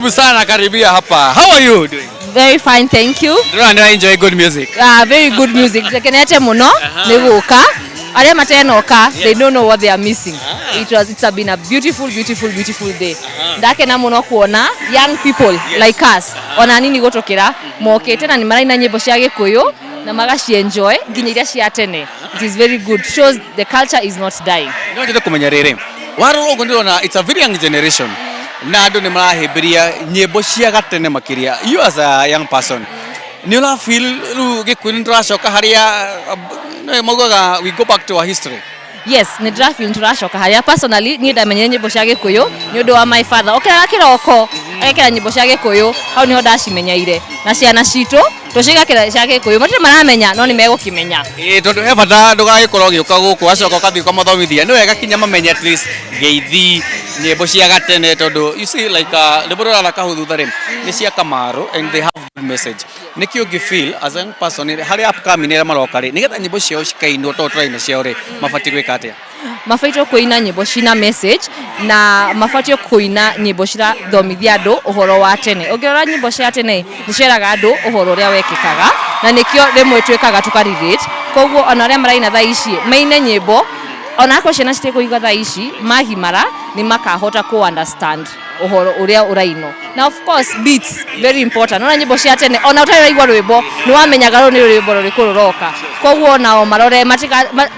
Karibu sana, karibia hapa. How are you doing? Very fine, thank you. Ndĩrona nĩ enjoy good music. Very good music. Ngekenete muno nĩ gũka. Arĩa matenoka, they don't know what they are missing. It's been a beautiful, beautiful, beautiful day. Ndakena muno kuona young people like us, ona nini gũtũkĩra, mokĩte na nĩ maraina nyĩmbo cia Gĩkũyũ na magaci enjoy nginya iria cia tene. It is very good. Shows the culture is not dying. No nyende kũmenya rĩrĩ, warora ũguo ndĩrona it's a very young generation na andũ nĩ marahĩmbĩria nyĩmbo cia gatene makĩria. You as a young person, nĩ ũra feel rĩu Gĩkũyũ nĩ tũracoka harĩa nĩ maugaga we go back to our history? Yes, nĩ ndĩrafeel tũracoka harĩa. Personally, niĩ ndamenyire nyĩmbo cia Gĩkũyũ nĩ ũndũ wa my father. Okĩraga kĩroko agekĩra nyĩmbo cia Gĩkũyũ, hau nĩho ndacimenyeire, na ciana citũ tũcigakĩra cia Gĩkũyũ. Matirĩ maramenya, no nĩ megũkĩmenya. Ĩĩ, tondũ he bata ndũgagĩkorwo ũgĩũka gũkũ wacoka ũgathiĩ ũkamathomithia. Nĩ wega kinya mamenye at least ngeithi, nyĩmbo cia gatene, tondũ you see like rwĩmbo rũrathaka hau thutha rĩ, nĩ cia Kamaru and they have good message. Nĩkĩ ũngĩ feel as a young person harĩa upcoming arĩa maroka rĩ, nĩgetha nyĩmbo ciao cikainwo tondũ tũraina ciao rĩ, mabatiĩ gwĩka atĩa? Mabatiĩ kũina nyĩmbo cina message na mabatiĩ kũina nyĩmbo cirathomithia andũ ũhoro wa tene. Ũngĩrora nyĩmbo cia tene, nĩ cieraga andũ ũhoro ũrĩa wekĩkaga, na nĩkĩo rĩmwe twĩkaga tũka relate. Koguo ona arĩa maraina thaa ici maine nyĩmbo, ona akorwo ciana citikũigua thaa ici, magimara nĩ makahota kũ understand ũhoro ũrĩa ũrainwo. Na of course beats, very important. Ona nyĩmbo cia tene, ona ũtarĩ ũraigua rwĩmbo, nĩ wamenyaga rũrũ nĩ rwĩmbo rũrĩkũ rũroka. Koguo nao marore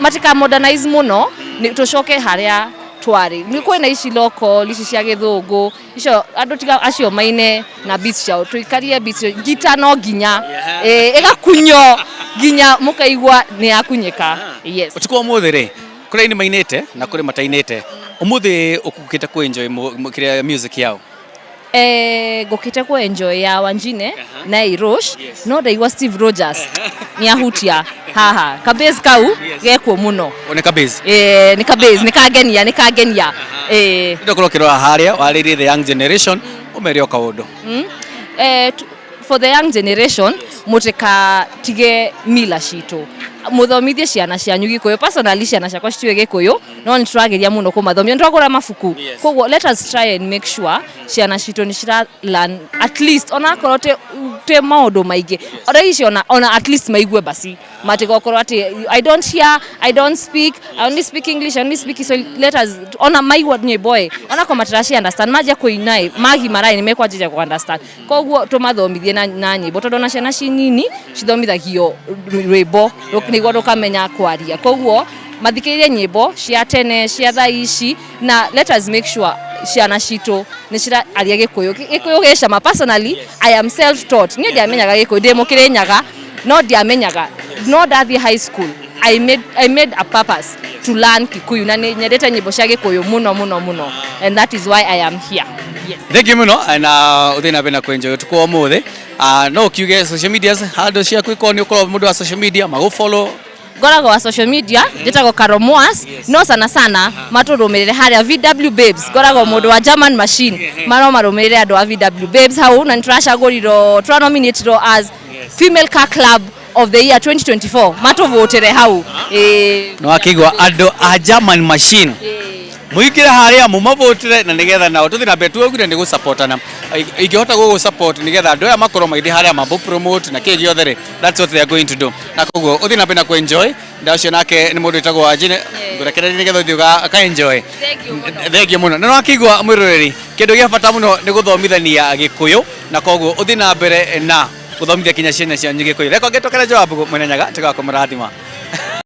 matika modernize mũno, nĩ tũcoke harĩa twarĩ. Nĩ kwĩna ici local, ici cia gĩthũngũ icio, andũ tiga acio maine na beats ciao, tũikarie beats. Ngita no nginya ĩgakunyo nginya mũkaigua nĩ yakunyĩka, yes. Ũtukũ wa ũmũthĩ rĩ, kũrĩ aini mainĩte na kũrĩ matainĩte. Ũmũthĩ ũkũkĩte kũ enjoy kĩrĩa music yao? Ngũkĩte ku enjoy ya Wanjine na Irosh, no ndaigua Steve Rogers nĩ ahutia haha kabase kau gekuo mũno. One kabase. Nĩ kabase, nĩ kangenia. Ndũkorwo ũkĩrora harĩa warĩrie the young generation, ũmere o kaũndũ. For the young generation, mũtikatige mila citũ, mũthomithie ciana cianyu Gĩkũyũ. Personally, ciana ciakwa citiũĩ Gĩkũyũ, no nĩ tũrageria mũno kũmathomia, nĩ twagũra mabuku. Koguo let us try and make sure ciana citũ nĩ cira learn at least, onakorwo tĩ maũndũ maingĩ ora ici, ona at least maigue basi, matigokorwo atĩ "I don't hear, I don't speak, I only speak English, I only speak." So let us, ona maigua nyĩmbo ĩ, ona matiraci understand, manjia kũina ĩ, magimara ĩ, nĩ mekwanjĩria kũ understand. Koguo tũmathomithie na nyĩmbo, tondũ ona ciana ci nini cithomithagio rwĩmbo nĩguo rũkamenya kwaria. Koguo mathikĩrĩrie nyĩmbo cia tene, cia thaa ici, na let us make sure ciana citũ nĩ ciraria Gĩkũyũ. Gĩkũyũ gĩ cama. Personally, I am self taught. Niĩ ndiamenyaga Gĩkũyũ, ndĩ Mũkĩrĩnyaga no ndiamenyaga, no ndathiĩ high school I made a purpose to learn Kikuyu, na nĩ nyendete nyĩmbo cia Gĩkũyũ mũno mũno mũno, and that is why I am here, yes. Thank you mũno, na ũthiĩ na mbere na kwenjoy ũtukũ wa ũmũthĩ. No ũkiuge social medias handũ ciaku, ikorwo nĩ ũkorwo mũndũ wa social media magũfollow. Ngoragwo wa social media njĩtagwo Karomoas, no sana sana matũrũmĩrĩre harĩa VW Babes. Ngoragwo mũndũ wa German machine, mano marũmĩrĩre andũ a VW Babes hau, na nĩ tũracagũrirwo, tũranominatirwo as Female Car Club of the Year 2024. Matũvũtĩre hau, ĩĩ. Nĩ wakĩigua andũ a German machine, mũingĩre harĩa mũmavũtĩre, na nĩgetha nao tũthiĩ na mbere. Tuaugire nĩ gũsupportana, ingĩhota gũgũ support nĩgetha andũ aya makorwo magĩthiĩ harĩa mabũ promote na kĩ gĩothe rĩ, that's what they are going to do. Na koguo ũthiĩ na mbere na kũ-enjoy. Ndacio nake nĩ mũndũ wĩtagwo Wanjine, ngũrekereria nĩgetha ũthiĩ ũka-enjoy. Thank you mũno. Thengiũ mũno. Na nĩwakĩigua mwĩroreri, kĩndũ gĩa bata mũno nĩ gũthomithania Gĩkũyũ, na koguo ũthiĩ na mbere na gũthomithia kinya ciana cianyu Gĩkũyũ. Reka ngĩtokere Joabu Mwene Nyaga, tũgakũmũrathima.